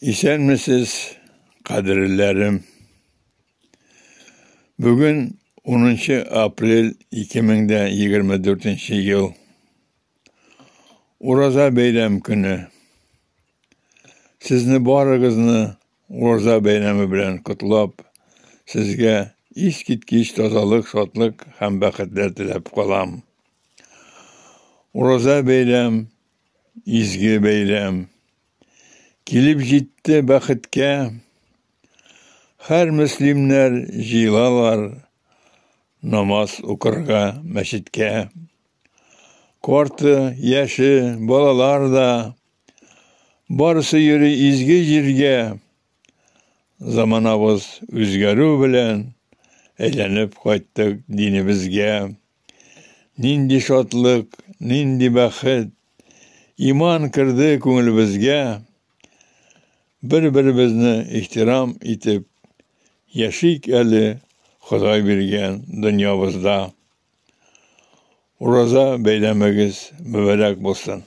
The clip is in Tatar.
Исәнмесез, кадерлеләрем. Бүген 10 апрель 2024 ел. Ураза бәйрәм көне. Сезне барыгызны Ураза бәйрәме белән котлап, сезгә искиткеч тазалык, шатлык һәм бәхетләр теләп калам. Ураза бәйрәм, изге бәйрәм. Килеп җитте бәхеткә. Һәр мөслимнәр җыелалар намаз укырга мәчеткә. Карты, яше, балалар да барысы йөри изге җиргә. Заманабыз үзгәрү белән әйләнеп кайттык динебезгә. Нинди шатлык, нинди бәхет, Иман керде күңелебезгә. Бер-беребезне ихтирам итеп яшик әле Ходай биргән дөньябызда. Ураза бәйрәмегез мөбарәк булсын.